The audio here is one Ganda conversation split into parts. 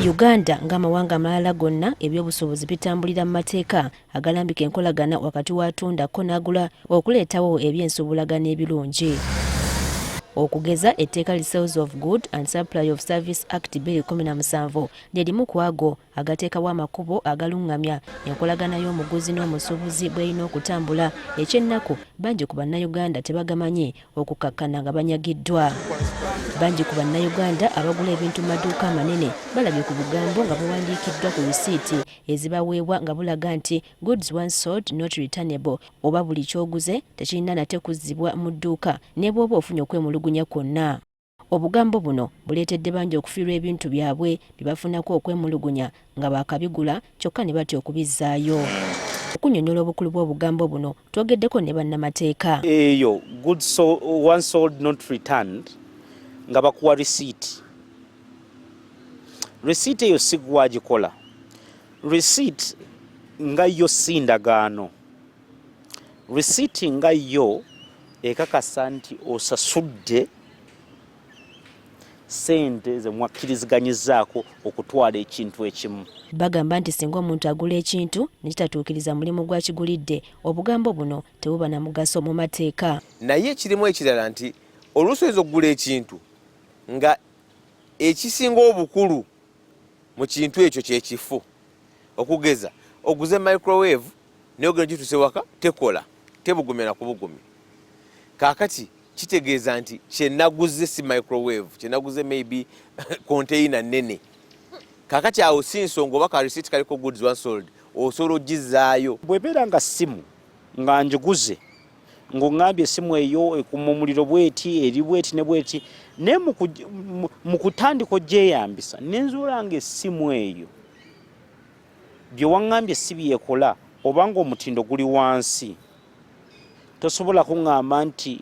Uganda ng'amawanga amalala gonna, ebyobusuubuzi bitambulira mu mateeka agalambika enkolagana wakati w'atunda ko n'agula okuleetawo ebyensuubulagana ebirungi. Okugeza, etteeka li Sales of Good and Supply of Service Act 2017 lye limu ku ago agateekawo amakubo agalungamya enkolagana y'omuguzi n'omusuubuzi bw'erina okutambula. Eky'ennaku, bangi ku Bannayuganda tebagamanyi okukakkana nga banyagiddwa. Bangi ku Bannayuganda abagula ebintu mu maduuka amanene balabye ku bugambo nga buwandiikiddwa ku risiiti ezibaweebwa nga bulaga nti goods once sold not returnable oba buli ky'oguze tekirina nate kuzzibwa mu dduuka ne bw'oba ofunye okwemulugunya kwonna. Obugambo buno buleetedde bangi okufiirwa ebintu byabwe bye bafunako okwemulugunya nga baakabigula kyokka ne batya okubizzaayo. Okunnyonnyola obukulu bw'obugambo buno twogeddeko ne bannamateeka. Eyo goods once sold not returned nga bakuwa receipt. Receipt eyo si gwagikola. Receipt nga yo si ndagaano. Receipt nga yo ekakasa nti osasudde sente ze mwakkiriziganyizaako okutwala ekintu ekimu. Bagamba nti singa omuntu agula ekintu ne kitatuukiriza mulimu gw'akigulidde, obugambo buno tebuba na mugaso mu mateeka. Naye ekirimu ekirala nti oluusi oyinza okugula ekintu nga ekisinga obukulu mu kintu ekyo kyekifu. Okugeza, oguze microwave naye ogenda ogituusa ewaka tekola, tebugumya na kubugumya. Kaakati kitegeeza nti kyenaguze si microwave, kyenaguze maybe container nene. Kaakati awo si nsonga oba ka receipt kaliko goods once sold, osobola ogizaayo. Bw'ebeera nga ssimu nga ngiguze ng'oŋŋambye essimu eyo ekuma omuliro bweti eri bweti ne bweti, naye mu kutandika ogyeyambisa ne nzuula ng'essimu eyo bye waŋŋambye si byekola oba ng'omutindo guli wansi, tosobola kuŋŋamba nti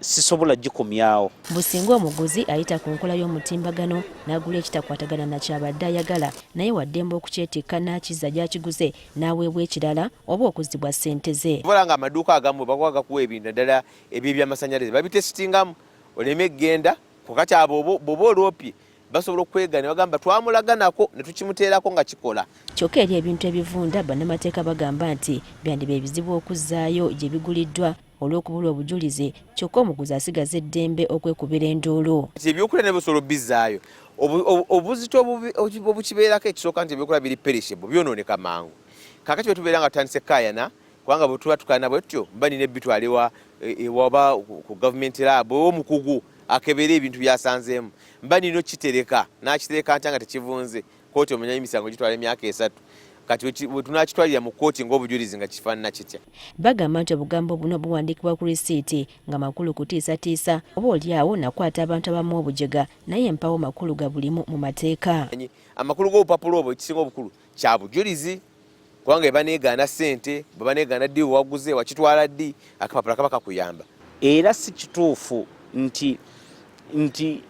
sisobola gikomyawo. Mbu singa omuguzi ayita ku nkola y'omutimbagano n'agula ekitakwatagana na ky'abadde ayagala, naye wa ddembe okukyetikka n'akizza gy'akiguze n'aweebwa ekirala oba okuzzibwa ssente ze. Oba ng'amaduuka agamu bwe bakuba gakuwa ebintu naddala eby'ebyamasanyalaze babitesitingamu oleme kugenda kati abo bw'oba oloopye basobola okwegana ne bagamba twamulaga nako ne tukimuteerako nga kikola. Kyokka eri ebintu ebivunda, bannamateeka bagamba nti byandiba ebizibu okuzzaayo gye biguliddwa olw'okubulwa obujulizi kyokka omuguzi asigaza eddembe okwekubira enduulu. Nti ebyokulya nabyo osobola obizzaayo. Obuzito obukibeerako ekisooka nti ebyokulya biri perishable, byonooneka mangu. Kaakati bwe tubeera nga tutandise kukaayana, kubanga bwe tuba tukaayana bwe tutyo mba nina ebitwala ewa ewaba ku gavumenti lab ew'omukugu akebere ebintu by'asanzeemu, mba nina okukitereka, naakitereka ntya nga tekivunze? Kkooti omanya emisango gitwala emyaka 3, kati bwe tunaakitwalira mu kkooti ng'obujulizi nga kifaanana kitya? Bagamba nti obugambo buno buwandiikibwa ku risiiti nga makulu kutiisatiisa oba olyawo nakwata abantu abamu obujega naye mpawo makulu gabulimu mu mateeka. Amakulu g'obupapula obwo ekisinga obukulu kya bujulizi kubanga bwe baneegaana ssente, bwe baneegaana ddi waguze, wakitwala ddi, akapapula kaba kakuyamba. Era si kituufu nti nti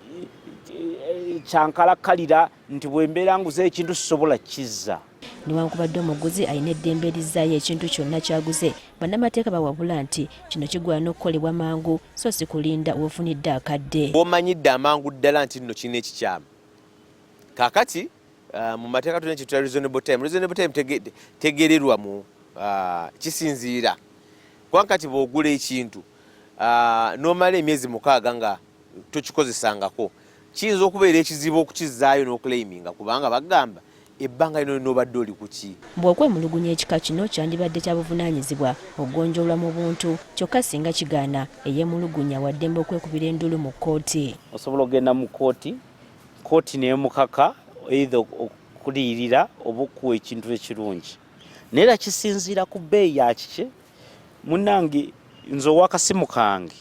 kyankalakkalira nti bwe mbeera nguze ekintu sisobola kukizza. Newankubadde omuguzi alina eddembe erizzaayo ekintu kyonna ky'aguze, bannamateeka bawabula nti kino kigwana okukolebwa mangu so si kulinda w'ofunidde akadde. W'omanyidde amangu ddala nti nno kirina ekikyamu. Kaakati mu mateeka tulina kyetuyita reasonable time. Reasonable time tegererwa mu kisinziira kubanga kati bw'ogula ekintu n'omala emyezi 6 nga tokikozesangako, kiyinza okubeera ekizibu okukizzaayo n'okuleyiminga kubanga bagamba ebbanga lino lino obadde oli ku ki. Mbu okwemulugunya ekika kino kyandibadde kya buvunaanyizibwa okugonjoolwa mu buntu kyokka singa kigaana eyeemulugunya wa ddembe okwekubira enduulu mu kkooti. Osobola okugenda mu kkooti, kkooti n'emukaka either okuliyirira oba okukuwa ekintu ekirungi naye era kisinziira ku bbeeyi ya kiki. Munnange nze ow'akasimu kange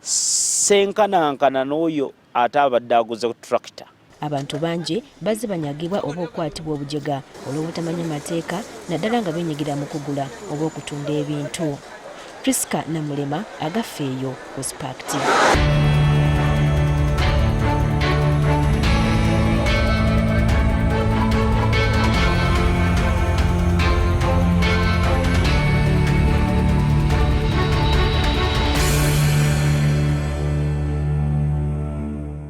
senkanankana n'oyo ate abadde aguze ku tractor. Abantu bangi bazze banyagibwa oba okukwatibwa obujega olw'obutamanya mateeka naddala nga beenyigira mu kugula oba okutunda ebintu. Prisca Namulema, Agaffe eyo ku Spark TV.